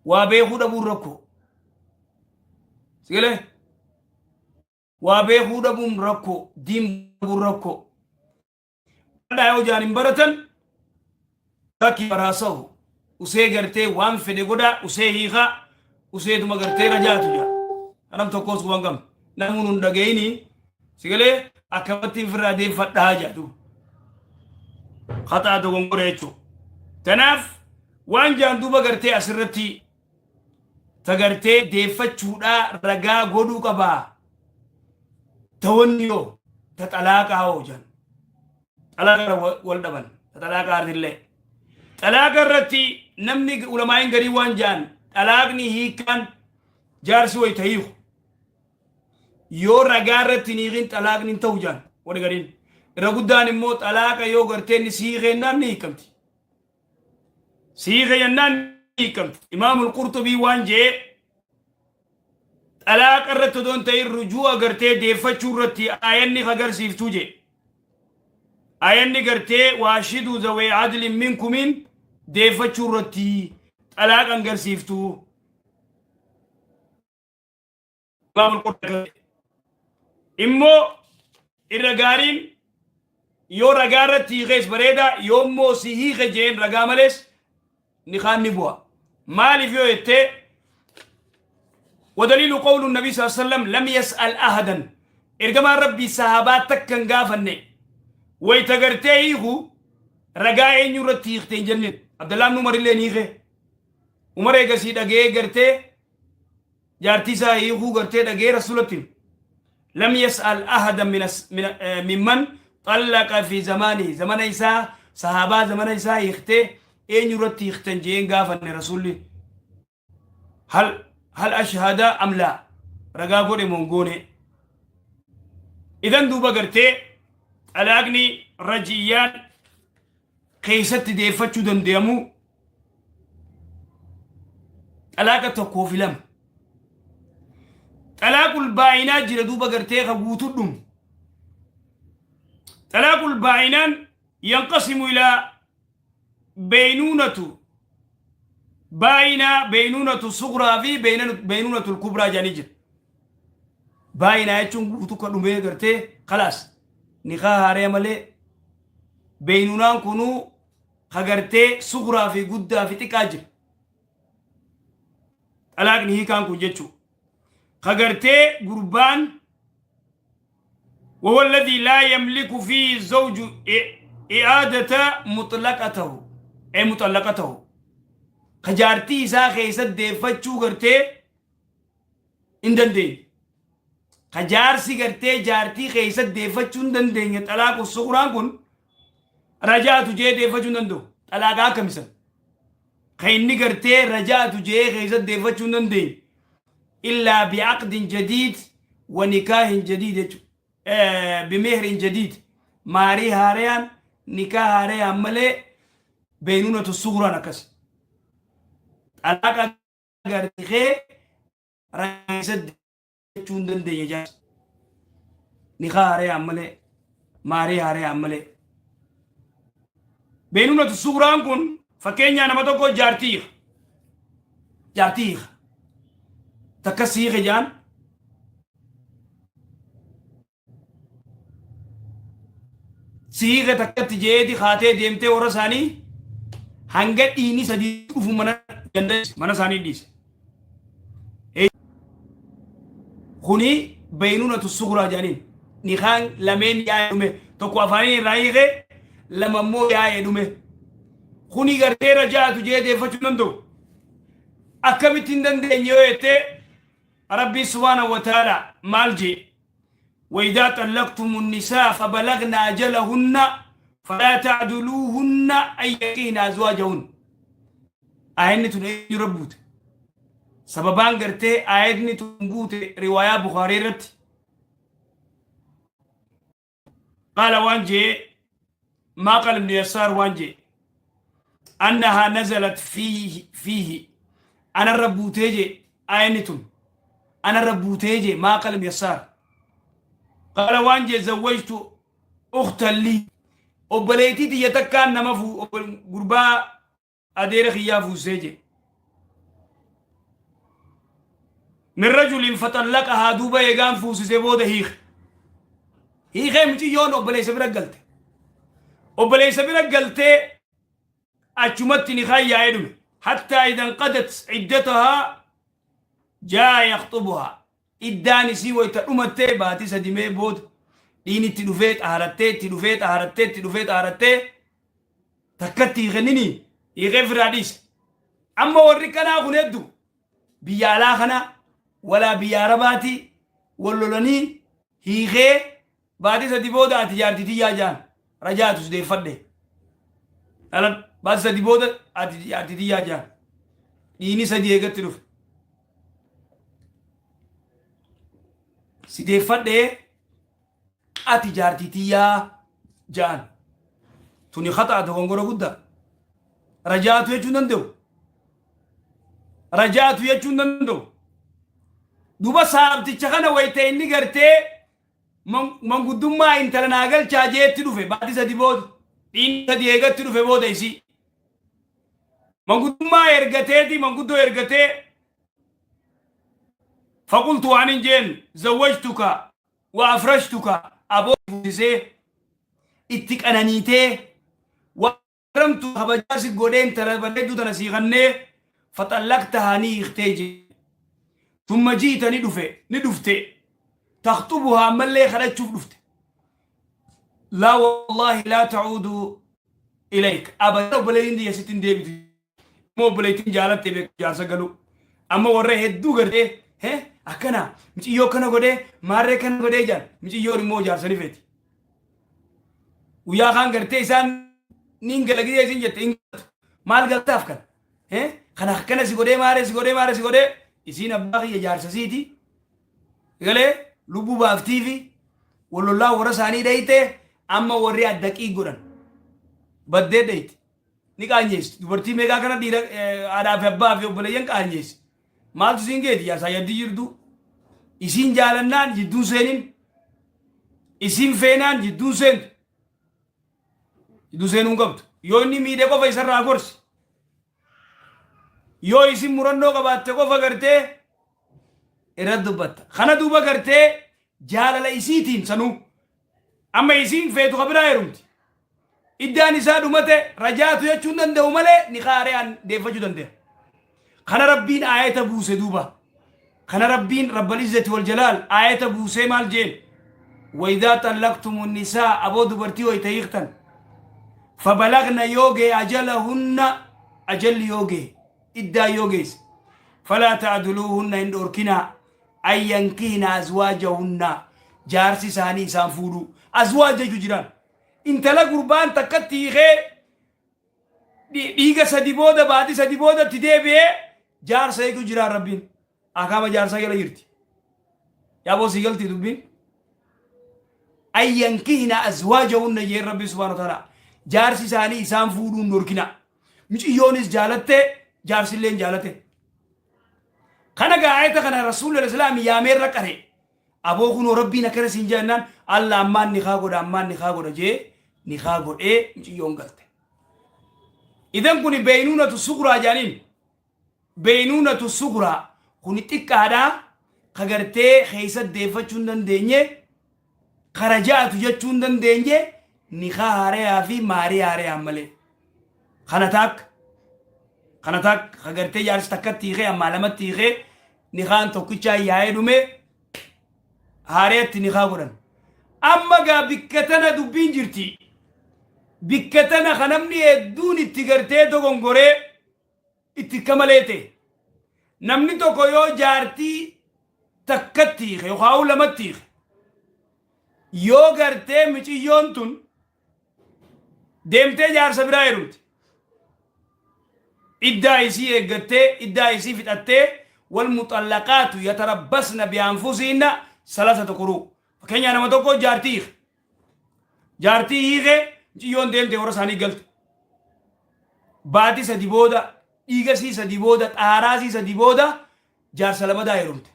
Waa beekuu dhabuun rakkoo. Sigalee? Waa beekuu dhabuun rakkoo. Diin dhabuun rakkoo. Baradhaa yoo jaan hin baratan bakki baraasahu usee gartee waan fedhe godhaa usee hiikaa useetuma gartee rajaatu jaa. Kanam tokkoos quban qabne. Namuun hin dhaga'ini sigalee akkamatti ofirraa deeffadhaa jaa duuba. Haxaa dogongora jechuudha. Tanaaf waan jaan duuba gartee asirratti ta gartee deeffachuudhaa ragaa godhuu qabaa. Ta wanni yoo ta xalaaqaa hoo jaan. Xalaaqa irra wal dhaban. Ta xalaaqaa irratti Xalaaqa irratti namni ulamaa'iin garii waan jaan xalaaqni hiikkaan jaarsi wayita hiiku. Yoo ragaa irratti hin hiikin xalaaqni hin ta'u jaan warri gariin. Irra guddaan immoo xalaaqa yoo gartee inni si hiikeennaan ni hiikamti. Si hiike jennaan ni hiikamti. Imaamul Qurxubii waan jee xalaaqa irratti odoo hin ta'in rujuu'a gartee deeffachuu irratti aayanni agarsiiftuu jee. Aayanni gartee waashiduu zawee adlin minkumiin deeffachuu irratti xalaaqa agarsiiftuu. Imaamul Qurxubii immoo irra gaariin yoo ragaa irratti hiikees bareeda, yoo immoo si hiike jeen ragaa malees nikaan ni bu'a. Maaliif yoo jettee, ودليل قول النبي صلى الله عليه وسلم لم يسأل أحدا ergamaan rabbii sahabaa takka hin gaafanne wayta gartee hiiku ragaa eenyu irratti hiikte hin jenneen. Abdallaan Umar illee ni hiike. Umar eegasii dhaga'ee gartee jaartii isaa hiikuu gartee dhaga'ee rasuulatti hime. Lam yas'al ahada mimman xallaqa fi zamaanii zamana isaa sahaabaa zamana isaa hiiktee eenyu irratti hiiktan jeen gaafanne rasuulli hal ashhada am laa ragaa godhe moo hin goone. Idan duuba gartee xalaaqni rajiyyaan keessatti deeffachuu danda'amu xalaaqa tokkoo fi lama. Xalaaqul baay'inaa jira duuba gartee ka guutuu dhumu. Xalaaqul baay'inaan yanqasimu ilaa beynuunatu baay'inaa, beynuunatu sugraa fi beynuunatu kubraa jedhanii jira. Baay'inaa jechuun guutuu ka dhumee gartee kalaas nikaa haaree malee, beynuunaan kunuu ka gartee sugraa fi guddaa fi xiqqaa jira. Xalaaqni hiikaan kun jechuu ka gartee gurbaan وهو الذي لا يملك فيه الزوج إعادة مطلقته أي مطلقته خجارتي إسا خيسة ديفتشو غرتي إن دندين خجارسي غرتي جارتي خيسة ديفتشو إن دندين طلاق الصغران كن رجعت جي ديفتشو دندو طلاقا كمسن خيني غرتي رجعت جي خيسة ديفتشو دندين إلا بعقد جديد ونكاح جديد jechuudha. بمهر جديد maarii haarayaan nikaa haarayaan malee بينونة صغرى akkas xalaaqa gartee raisa jechuu hin dandeenye jaarsa nikaa haarayaan malee maarii haarayaan malee. بينونة صغرى n kun fakkeenyaa nama tokko jaartii hiika jaartii hiika takka siike jaan siike takkatti jeeti kaatee deemtee warra isaanii hanga dhiini sadii dhufu mana ganda mana isaanii dhiise. Kuni بينونة صغرى jedhaniin nikaan lameen yaa'ee dhume, tokko afaaniin irraa hiike, lama immoo yaa'ee dhume. Kuni gartee رجعت jee deeffachuu danda'u. Akkamitti hin dandeenye yoo jettee, Rabbii سبحانه وتعالى maal jee? وإذا طلقتم النساء فبلغن أجلهن فلا تعدلوهن أن ينكحن أزواجهن. Aayanni tun eenyu rabbuute? Sababaan gartee aayatni tun buute riwaayaa Bukaarii irratti قال waan jee معقل بن يسار waan jee أنها نزلت فيه أنا ربوتee jee aayanni tun أنا ربوتee jee معقل بن يسار. قال waan jee زوجت أختا لي obboleettii tiyya takkaan nama gurbaa adeera kiyyaa fuusee jee. Min rajulin faxallaqahaa, duuba eegaan fuusisee booda hiike. Hiikee muciyyoon obboleessa bira galte. Obboleessa bira galtee achumatti nikaan yaa'ee dhume. Hattaa idan qadat iddatahaa jaa yaxxubuhaa. Iddaan isii wayta dhumattee baatii sadimee booda dhiin itti dhufee xaharattee, itti dhufee xaharattee, itti dhufee xaharattee, takkatti hiikenninii hiikee firaa dhiise. Amma warri kanaa kun hedduu biyya alaa kana walaa biyya Arabaati wal lolanii hiikee baatii 3 booda ati jaartii tiyyaa jaan rajaatu si deeffadhe. Dhalan baatii 3 booda ati jaartii tiyyaa jaan dhiini 3 eegatti dhufe. Si deeffadhe, ati jaartii tiyyaa jaan. Tuni khaxaa, dogongora guddaa. Rajaatu jechuu hin danda'u. Rajaatu jechuu hin danda'u. Duba saabticha kana wayita inni gartee manguddummaa intala naa galchaa jeetti dhufe baatii 3 booda, dhiinni 3 eegatti dhufe booda isii. Manguddummaa ergateeti, manguddoo ergatee, faqultu waan hin jeen, zawwajtuka wa afrashtuka, aboo fuusisee itti qananiitee waramtu kabajaa si godhee intala bareedduu tana sii kannee, faxallaqtahaa, ni hiiktee jee. Tumma ji'ita, ni dhufe, ni dhufte, takhxubuhaa, ammallee kadhachuuf dhufte. Laa wallaahi laa ta'uudu ilayk abadan, obboleettiin tiyya sitti hin deebitu. Immoo obboleettiin jaalatte beeku jaarsa galuu. Amma warra hedduu gartee he akkana miciyyoo kana godhee maarree kana godhee jaan, miciyyoon immoo jaarsa ni feeti. Guyyaa kaan gartee isaan niin gala gidee isin jette hin galtu. Maal galtaaf kana? He kana akkana si godhee maarree si godhee maarree si godhee, isiin abbaa kiyya jaarsa siiti. Galee lubbuu baaftiifi wal lollaa warra isaanii dhayite, amma warri addaqii godhan baddee dhayite. Ni qaanyeessi. Dubartii meeqaa kana dhiira haadhaa fi abbaa fi obboleeyyan qaanyeessi. Maaltu isiin geeti jaarsaa yaddii jirtu? Isiin jaalannaan jidduun seenin. Isiin feenaan jidduun seentu. Jidduu seenuu hin qabdu. Yoo inni miidhe qofa isarraa gorsi. Yoo isin murannoo qabaatte qofa gartee irra dubbatta. Kana duuba gartee jaalala isiitiin sanuu amma isiin feetu ka biraa heerumti. Iddaan isaa dhumate rajaatu jechuu hin danda'u malee ni kaaree deeffachuu danda'a. Kana Rabbiin aayata buuse duuba. Kana Rabbiin Rabbal Izzati wal Jalaal aayata buusee maal jeen? Waydaa xallaqtumu nisaa, aboo dubartii wayta hiiktan. Fabalagna yoo ga'e ajalahunna, ajalli yoo ga'e, iddaa yoo geesse. Falaa ta'duluuhunna, hin dhorkinaa, an yankihna azwaajahunna, jaarsi isaanii isaan fuudhuu. Azwaaja jechuu jiraan. Intala gurbaan takkatti hiikee dhiiga 3 booda, baatii 3 booda itti deebi'ee jaarsa eeguu jiraan Rabbiin. Akaama jaarsaa jala jirti. Yaaboo sii galtii dubbiin. An yankihna azwaajahunna jeen Rabbi subhaanahu wa ta'ala. Jaarsi isaanii isaan fuudhuu hin dhorkina. Miciyyoonis jaalatte, jaarsilleen jaalate. Kana gaa ayata kana Rasuulli Islaam yaameerra qare. Aboo kunoo Rabbiin akkana siin jennaan, Allah ammaan nikaa godha, ammaan nikaa godha jee nikaa godhee miciyyoon galte. Idan kuni beeynuunatu suguraa jaaniin. Beeynuunatu suguraa kuni xiqqaadhaa ka gartee keessa deeffachuu hin dandeenye, karajaatu jechuu hin dandeenye, nikaa haarayaa fi maarii haarayaan malee. Kana taakka. Kana taakka ka gartee jaarsi takkatti hiikee ammaa lamatti hiikee nikaan tokkichaa yaa'ee dhume haarayatti nikaa godhan. Amma gaa bikka tana dubbiin jirti. Bikka tana ka namni hedduun itti gartee dogongoree itti kamalee ta'e. Namni tokko yoo jaartii takkatti hiike yookaan lamatti hiike, yoo gartee miciyyoon tun deemtee jaarsa biraa heerumte, iddaa isii eeggattee, iddaa isii fixattee, wal muxallaqaatu yatarabbasna bi'anfusihinna salasata quruu. Fakkeenyaa nama tokko jaartii hiike, jaartii hiike, miciyyoon deemte warra isaanii galte, baatii 3 booda, dhiiga sii 3 booda, xaaraa sii 3 booda jaarsa lamadaa heerumte.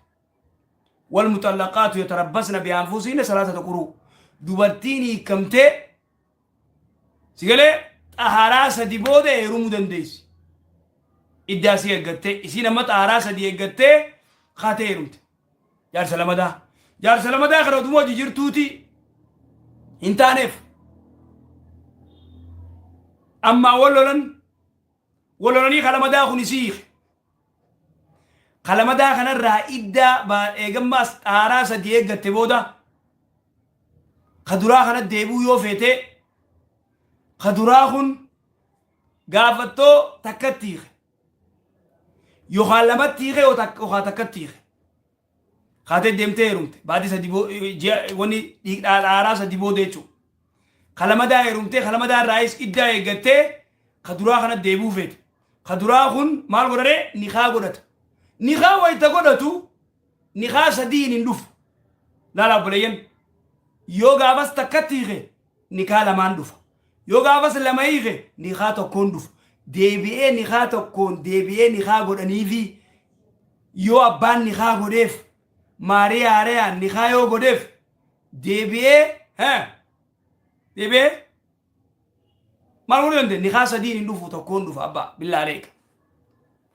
Wal muxallaqaatu yatarabbasna bi'anfusihinna salasata quruu. Dubartiin hiikamtee si galee xaharaa 3 booda heerumuu dandeessi. Iddaa isii eeggattee, isiin amma xaharaa 3 eeggattee Kaatee heerumte. Jaarsa lamadaa. Jaarsa lamadaa kana oduma hojii jirtuuti hin taaneef. Ammaa wal lolan, wal lolanii kalamadaa kun isii hiike. Kalamadaa kanarraa iddaa eegammaas xaaraa sadii eeggatte booda ka duraa kana deebi'uu yoo feete, ka duraa kun gaafattoo takkatti hiike yookaan lamatti hiike, yookaan takkatti hiike. Kaatee deemtee heerumte baatii sadi, wanni xaaraa 3 booda jechuudha. Kalamadaa heerumtee, kalamadaa irraayis iddaa eeggattee ka duraa kana deebi'uu feete. Ka duraa kun maal godhare? Nikaa godhata. Nikaa wayita godhatu nikaa sadiin hin dhufu. Laala obboleeyyan, yoo gaafas takkatti hiike nikaa lamaan dhufa. Yoo gaafas lama hiike nikaa tokkoon dhufa. Deebi'ee nikaa tokkoon deebi'ee nikaa godhaniifi, yoo abbaan nikaa godheef, maarii haarayaan nikaa yoo godheef, deebi'ee maal godhuu danda'e? Nikaa sadiin hin dhufu, tokkoon dhufa. Abbaa billaa aleeka,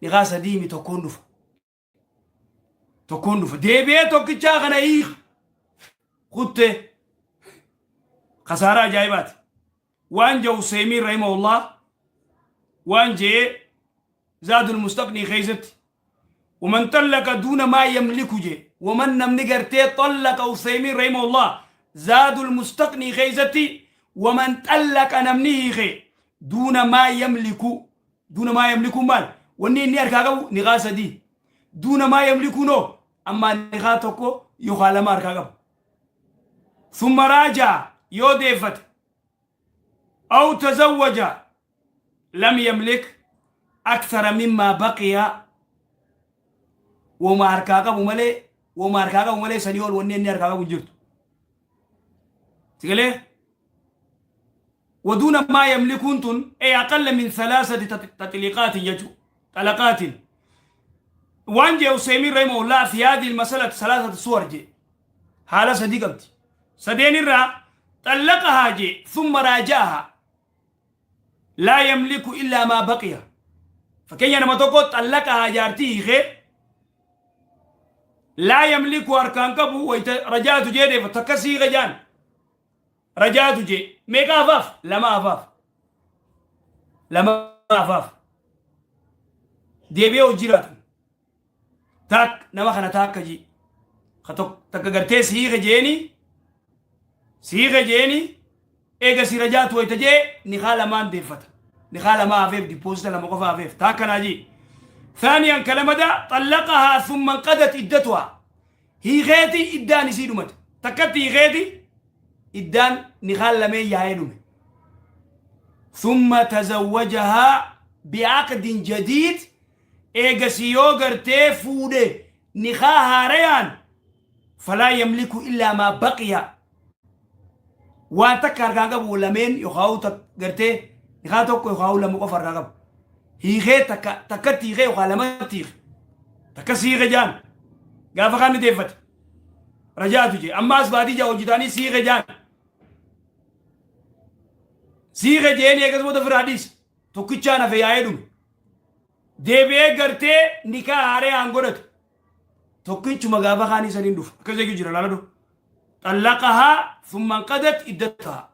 nikaa sadiimi, tokkoon dhufa, tokkoon dhufa. Deebi'ee tokkichaa kana hiika kutte. Kasaaraa ajaa'ibaati. Waan jedhu Useymiin rahimahullah waan jee Zaadul Mustaqnii keessatti: ومن طلق دون ما يملك جي، ومن نمني قرتي طلق، عثيمين رحمه الله زاد المستقني خيزتي: ومن طلق، نمني خي، دون ما يملك. دون ما يملك مال؟ wanni inni harkaa qabu niqaa sadii. دون ما يملك no, amma niqaa tokko yookaan lama harkaa qabu. ثم راجع، yoo deeffate، أو تزوج، لم يملك أكثر مما بقي. Woma harkaa qabu malee, woma harkaa qabu malee sanii ol wanni inni harkaa qabu hin jirtu. Sigalee ودون ما يملكون تن أي أقل من ثلاثة تطليقات يجو طلقات. وان جي عثيمين رحمه الله: في هذه المسألة ثلاثة صور جي، حالة صديقتي سدين الرا. طلقها جي ثم راجعها، لا يملك إلا ما بقي. Fakkeenya nama tokko طلقها، jaartii hiikee، لا يملك، harkaan qabu. Wayita رجعت jedheef takka siiqa jaan, رجعت jee meeqa hafaaf? Lama hafaaf, lama hafaaf. Deebi'ee hojii jiraatan tak nama kana takka ji takka gartee siiqa jeeni, siiqa jeeni. Eega si رجعت wayita jee nikaa lamaan deeffata. Nikaa lama hafeef, deposit lama qofa hafeef takkanaa ji. ثانيا، كلمة طلقها ثم انقضت عدتها، hiikeeti iddaan isii dhumate. Takkatti hiikeeti iddaan nikaan lameen yaa'ee dhume. ثم تزوجها بعقد جديد، eegasi yoo gartee fuudhe nikaa haarayaan، فلا يملك إلا ما بقي. Waan takka harkaan qabu, lameen yookaan gartee nikaa tokko yookaan lama qofa harkaa qabu. Hiikee takka takkatti hiikee yookaan lamatti hiike, takka siiqe jaan, gaafa kaan ni deeffate رجعت jee. Ammaas baatii jaa hojjetaanii siiqe jaan, siiqe jeeni. Eegas booda firaa dhiise, tokkichaan hafe, yaa'ee dhume. Deebi'ee gartee nikaa haaree haan godhate, tokkichuma gaafa kaanii saniin dhufa. Akkas jechuu jira, laaladhu. طلقها ثم انقضت عدتها،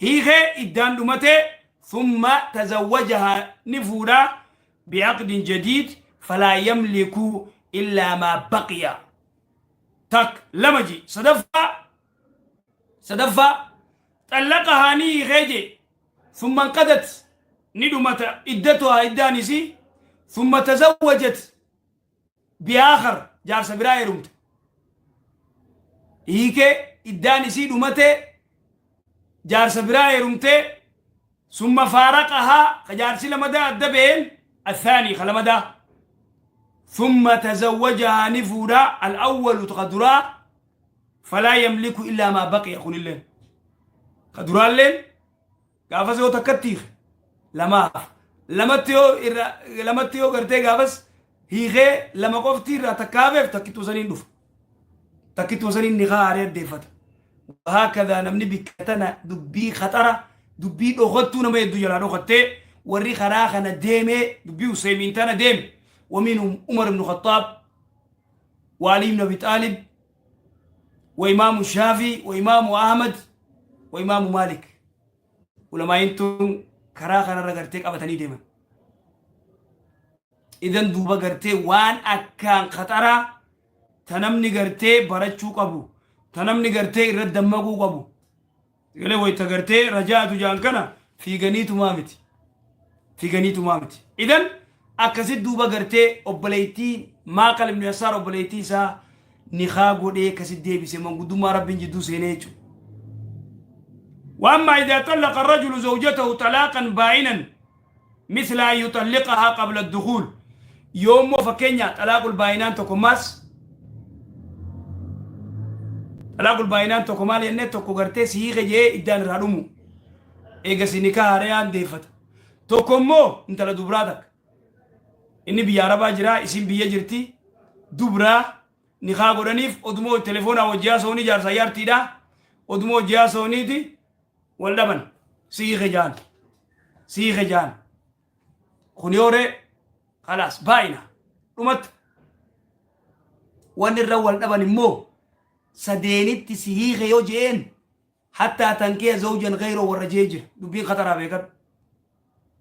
hiikee iddaan dhumate. ثم تزوجها، ni fuudha، بعقد جديد، فلا يملك إلا ما بقي. Tak lama ji. Sadaffaa, sadaffaa: طلقها، ni hiikee je، ثم انقضت، ni dhumata، عدتها، iddaan isii. ثم تزوجت بآخر، jaarsa biraa heerumte. Hiikee iddaan isii dhumate, jaarsa biraa heerumte. ثم فارقها، ka jaarsi lamadaa adda baheen، الثاني ka lamadaa. ثم تزوجها، ni fuudha، الأول، ka duraa، فلا يملك إلا ما بقي. Kunilleen ka duraalleen gaafas yoo takkatti hiike lamaaf, lamatti yoo irra, lamatti yoo gartee gaafas hiikee lama qofti irraa takka hafeef, takkittuu saniin dhufa, takkittuu saniin nikaa haaree addeeffata. وهكذا namni bikka tana dubbii khaxara, dubbii dhokattuu nama hedduu jalaa dhokattee, warri karaa kana deemee dubbii Useymiin tana deeme، ومنهم عمر بن الخطاب. Wa Ali ibn Abi Xaalib, wa Imaamu Shaafii, wa Imaamu Ahmad, wa Imaamu Maalik. Ulamaa'iin tun karaa kanarra gartee qabatanii deeman. Idan duuba gartee waan akkaan khaxaraa ta namni gartee barachuu qabu, ta namni gartee irra dammaquu qabu. Galee wayta gartee rajaatu jaan kana fiiganiitumaa miti. Fiiganiitumaa miti. Idan akkasit duuba gartee obboleettii Maaqal ibn Yasaar obboleettii isaa nikaa godhee akkasit deebise manguddummaa Rabbiin jidduu seenee jechuudha. وأما إذا طلق الرجل زوجته طلاقا بائنا مثل أن يطلقها قبل الدخول، يوم فكينيا طلاق البائنان تكماس، طلاق البائنان تكمال ينه tokko gartee si hiike jee iddaan irraa dhumu, eegasi nikaa haarayaan deeffata. Tokko immoo intala dubraa takka, inni biyya arabaa jira, isin biyya jirti, dubraa nikaa godhaniif. Odumoo telefoonaa wajji haasa'uuni, jaarsa jaartiidha, odumoo wajji haasa'uuniiti wal dhaban. Si hiike jaan, si hiike jaan. Kun yooree خلاص baay'ina dhumatti. Wanni irra wal dhaban immoo sadeenitti si hiike yoo je'een حتى تنكح زوجا غيره warra jee jira. Dubbiin khataraa beekadhu.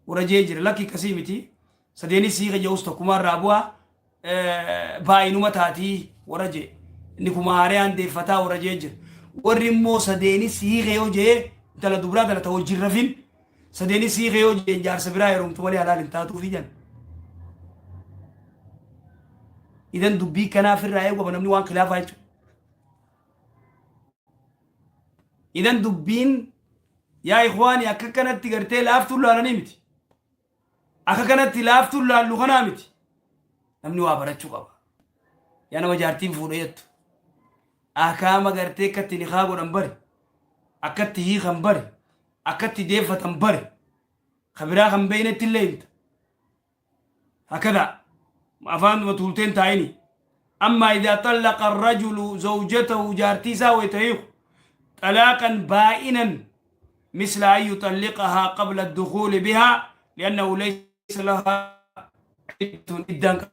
Warra jee jira, lakki akkasii miti, sadeenis si hiike je'us tokkumaa irraa bu'aa, baay'inuma taatii warra jee, inni kuma haarayaan deeffataa warra jee jira. Warri immoo sadeenis si hiike yoo jee, intala dubraa tana ta wajjin rafin, sadeenis si hiike yoo jee, jaarsa biraa heerumtu malee halaal hin taatuufi jan. Idan dubbii kanaaf irraa eegu qaba namni, waan khilaafaa jechuudha. Idan dubbiin yaa ikhwaani akka kanatti gartee laaftuun laalanii miti. Akka kanatti laaftuun laallu kanaa miti. Namni waa barachuu qaba. Yaa nama jaartiin fuudhe jettu. Akaama gartee akkatti nikaa godhan bari. Akkatti hiikan bari. Akkatti deeffatan bari. Ka biraa kan beeynetti illee himta. هكذا afaan tuulteen taa'ini. أما إذا طلق الرجل زوجته، jaartii isaa wayta hiiku، طلاقا بائنا مثل أن يطلقها قبل الدخول بها لأنه ليس لها عدة،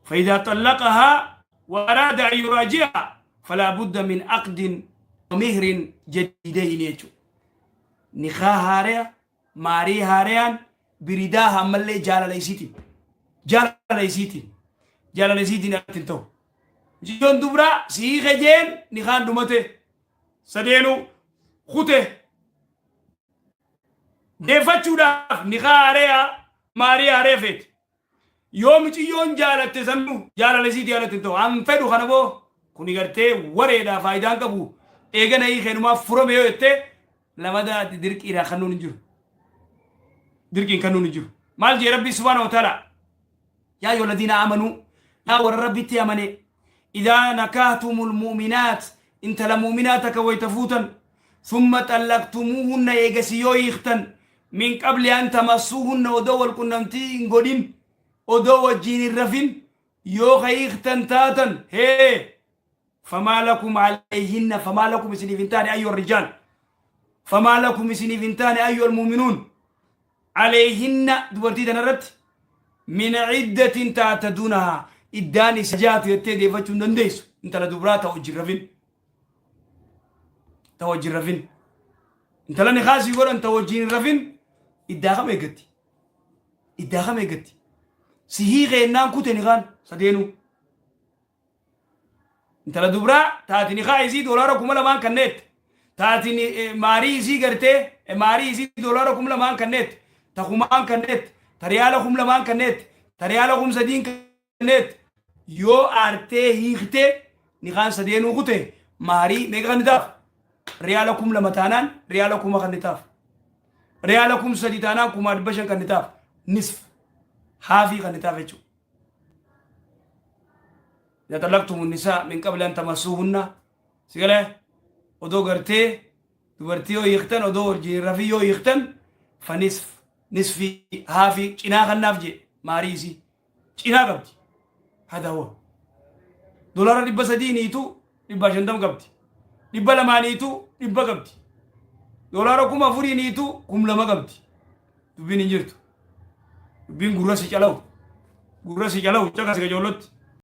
فإذا طلقها وأراد أن يراجعها فلا بد من عقد ومهر جديدين يجو nikaa haaraya, maarii haarayaan, برضاها ammallee jaalala isiitiin, jaalala isiitiin, jaalala isiitiin irratti hin ta'u. Jiyoon dubraa si hiike jeen, nikaan dhumate, sadeenuu kute. Deeffachuudhaaf nikaa haareyaa, maarii haaree feeti. Yoo miciyyoon jaalatte sanuu jaalala isiitii jaalatti hin ta'u. An fedhu kana boo, kuni gartee wareedhaa faayidaan qabu, eegana hiikeenumaaf furame yoo jette, lamada dirqiidhaan kannuun hin jiru. Dirqiin kannuun hin jiru. Maal jee Rabbi سبحانه وتعالى? يا أيها الذين آمنوا, yaa warra Rabbitti amane, إذا نكحتم المؤمنات, intala mu'minaa takka wayta fuutan, ثم طلقتموهن, eegasi yoo hiiktan, من قبل أن تمسوهن, odoo wal qunnamtii hin godhin, odoo wajjiin hin rafin yoo ka hiiktan taatan, hee, فما لكم عليهن, فما لكم isiniif hin taane, أيها الرجال, فما لكم isiniif hin taane, أيها المؤمنون, عليهن, dubartii tanarratti, من عدة تعتدونها, iddaan isa jaatu jettee deeffachuu hin dandeessu. Intala dubraa ta wajjin rafin, ta wajjin rafin, intala nikaasii godhan ta wajjin hin rafin, iddaa kam eeggatti? Iddaa kam eeggatti? Si hiikeennaan kute nikaan sadeenuu. Intala dubraa taati nikaa isii doolaara 2000 kanneet, taati maarii isii gartee maarii isii doolaara 2000 kanneet, ta kumaan kanneet, ta riyaala 2000 kanneet, ta riyaala 3000 kanneet, yoo aartee hiiktee nikaan sadeenuu kute, maarii meeqa kan taaf? Riyaala 2000 taanaan riyaala 1000 kan taaf, riyaala 3000 taanaan 500,000 kan taaf, نصف, haafii kan taaf jechuudha. إذا طلقتم النساء من قبل أن تمسوهن, sigalee odoo gartee dubartii yoo hiiktan, odoo wajjin rafii yoo hiiktan, فنصف, nisfii, haafii, cinaa kannaaf jee, maarii isii cinaa qabdi. هذا هو. Doolaara 300 niitu 150 qabdi, 200 niitu 100 qabdi, doolaara 4000 niitu 2000 qabdi. Dubbiin hin jirtu. Dubbiin gurra si calawu, gurra si calawu. Caqasi gajoollotti.